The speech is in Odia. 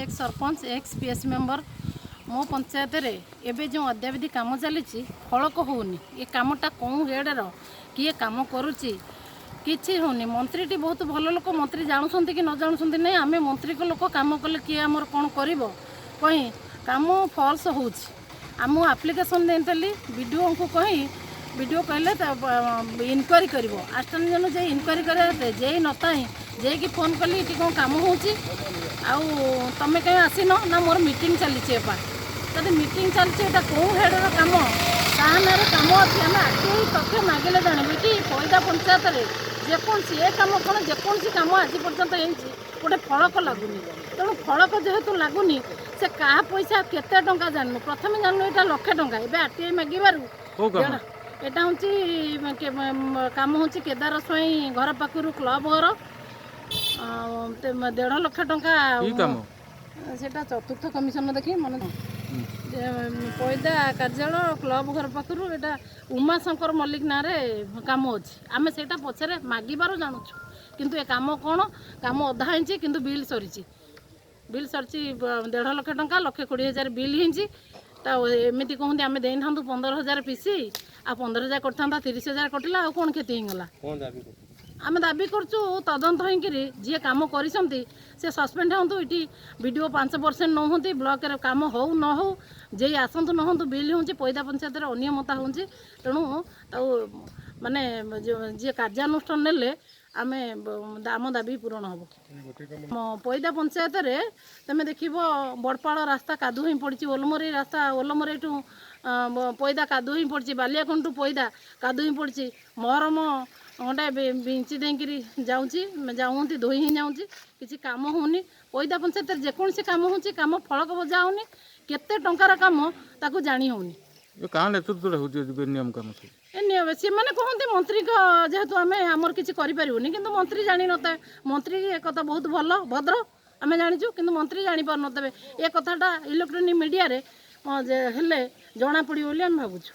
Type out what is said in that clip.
Ex sarpanch, ex PS member. ମୋ ପଞ୍ଚାୟତରେ ଏବେ ଯେଉଁ ଅଦ୍ୟାବଧି କାମ ଚାଲିଛି, ଫଳକ ହେଉନି। ଏ କାମଟା କେଉଁ ହେଡ଼ର, କିଏ କାମ କରୁଛି, କିଛି ହେଉନି। ମନ୍ତ୍ରୀଟି ବହୁତ ଭଲ ଲୋକ। ମନ୍ତ୍ରୀ ଜାଣୁଛନ୍ତି କି ନ ଜାଣୁଛନ୍ତି ନାହିଁ, ଆମେ ମନ୍ତ୍ରୀଙ୍କ ଲୋକ କାମ କଲେ କିଏ ଆମର କ'ଣ କରିବ କହି କାମ ଫଲ୍ସ ହେଉଛି। ଆମ ଆପ୍ଲିକେସନ୍ ଦେଇଥିଲି ବିଡ଼ିଓଙ୍କୁ କହି, ବିଡ଼ିଓ କହିଲେ ଇନକ୍ୱାରି କରିବ। ଆସିଷ୍ଟାଣ୍ଟ ଜଣ ଯାଇ ଇନକ୍ୱାରି କରିବା, ଯେଇ ନତାଇ ଯାଇକି ଫୋନ୍ କଲି, ଏଠି କ'ଣ କାମ ହେଉଛି ଆଉ ତମେ କାହିଁ ଆସିନ? ନା, ମୋର ମିଟିଂ ଚାଲିଛି। ଏପା ଯଦି ମିଟିଂ ଚାଲିଛି, ଏଇଟା କେଉଁ ହେଡ଼ର କାମ, କାହା ନାଁରେ କାମ ଅଛି? ଆମେ ଆର୍ଟିଆଇ ତଥ୍ୟ ମାଗିଲେ ଜାଣିବୁ। ଏଠି ପଇଦା ପଞ୍ଚାୟତରେ ଯେକୌଣସି ଏ କାମ କ'ଣ, ଯେକୌଣସି କାମ ଆଜି ପର୍ଯ୍ୟନ୍ତ ହେଇଛି, ଗୋଟେ ଫଳକ ଲାଗୁନି। ତେଣୁ ଫଳକ ଯେହେତୁ ଲାଗୁନି, ସେ କାହା ପଇସା, କେତେ ଟଙ୍କା ଜାଣିନୁ। ପ୍ରଥମେ ଜାଣିନୁ ଏଇଟା ଲକ୍ଷେ ଟଙ୍କା। ଏବେ ଆର୍ଟିଆଇ ମାଗିବାରୁ କୋଉ କାମ? ଏଇଟା ହେଉଛି କାମ ହେଉଛି କେଦାର ସ୍ୱାଇଁ ଘର ପାଖରୁ କ୍ଲବ ଘର, ଆଉ 1.5 ଲକ୍ଷ ଟଙ୍କା। କି କାମ? ସେଇଟା ଚତୁର୍ଥ କମିଶନ ଦେଖି ମନେ ଯେ ପଇଦା କାର୍ଯ୍ୟାଳୟ କ୍ଲବ ଘର ପାଖରୁ ଏଇଟା ଉମାଶଙ୍କର ମଲ୍ଲିକ ନାଁରେ କାମ ଅଛି। ଆମେ ସେଇଟା ପଛରେ ମାଗିବାରୁ ଜାଣୁଛୁ। କିନ୍ତୁ ଏ କାମ କ'ଣ, କାମ ଅଧା ହେଇଛି କିନ୍ତୁ ବିଲ୍ ସରିଛି। ବିଲ୍ ସରିଛି 1.5 ଲକ୍ଷ ଟଙ୍କା, 1,20,000 ବିଲ୍ ହେଇଛି। ତା ଏମିତି କହନ୍ତି, ଆମେ ଦେଇଥାନ୍ତୁ 15,000 ପିସି ଆଉ 15,000 କରିଥାନ୍ତା, 30,000 କଟିଲା, ଆଉ କ'ଣ କ୍ଷତି ହେଇଗଲା? ଆମେ ଦାବି କରୁଛୁ ତଦନ୍ତ ହେଇକିରି ଯିଏ କାମ କରିଛନ୍ତି ସେ ସସ୍ପେଣ୍ଡ ହୁଅନ୍ତୁ। ଏଠି ବିଡ଼ିଓ 5% ନ ହୁଅନ୍ତି, ବ୍ଲକରେ କାମ ହଉ ନ ହଉ, ଯେଇ ଆସନ୍ତୁ ନ ହୁଅନ୍ତୁ, ବିଲ୍ ହେଉଛି। ପଇଦା ପଞ୍ଚାୟତରେ ଅନିୟମିତତା ହେଉଛି। ତେଣୁ ତାକୁ ମାନେ ଯିଏ କାର୍ଯ୍ୟାନୁଷ୍ଠାନ ନେଲେ ଆମେ ଆମ ଦାବି ପୂରଣ ହେବ। ପଇଦା ପଞ୍ଚାୟତରେ ତମେ ଦେଖିବ, ବଡ଼ପାଳ ରାସ୍ତା କାଦୁଅ ହିଁ ପଡ଼ିଛି। ଓଲମରି ରାସ୍ତା, ଓଲମରିଠୁ ପଇଦା କାଦୁଅ ହିଁ ପଡ଼ିଛି। ବାଲିଆଖଣ୍ଡଠୁ ପଇଦା କାଦୁଅ ହିଁ ପଡ଼ିଛି। ମହରମ ଗୋଟେ ବିଞ୍ଚି ଦେଇକିରି ଯାଉଛି, ଯାଉନ୍ତି, ଧୋଇ ହିଁ ଯାଉଛି। କିଛି କାମ ହେଉନି। ପଇଦା ପଞ୍ଚାୟତରେ ଯେକୌଣସି କାମ ହେଉଛି, କାମ ଫଳକ ବଜା ହେଉନି। କେତେ ଟଙ୍କାର କାମ ତାକୁ ଜାଣି ହେଉନି। ଏ କାହା ନେତୃତ୍ୱରେ ହେଉଛି ଏ ବେନିୟମ କାମ ସବୁ? ଏ ସେମାନେ କହନ୍ତି ମନ୍ତ୍ରୀଙ୍କ, ଯେହେତୁ ଆମେ ଆମର କିଛି କରିପାରିବୁନି। କିନ୍ତୁ ମନ୍ତ୍ରୀ ଜାଣିନଥାଏ। ମନ୍ତ୍ରୀ ଏ କଥା ବହୁତ ଭଲ ଭଦ୍ର, ଆମେ ଜାଣିଛୁ। କିନ୍ତୁ ମନ୍ତ୍ରୀ ଜାଣିପାରୁନଥିବେ। ଏ କଥାଟା ଇଲେକ୍ଟ୍ରୋନିକ୍ ମିଡ଼ିଆରେ ହେଲେ ଜଣାପଡ଼ିବ ବୋଲି ଆମେ ଭାବୁଛୁ।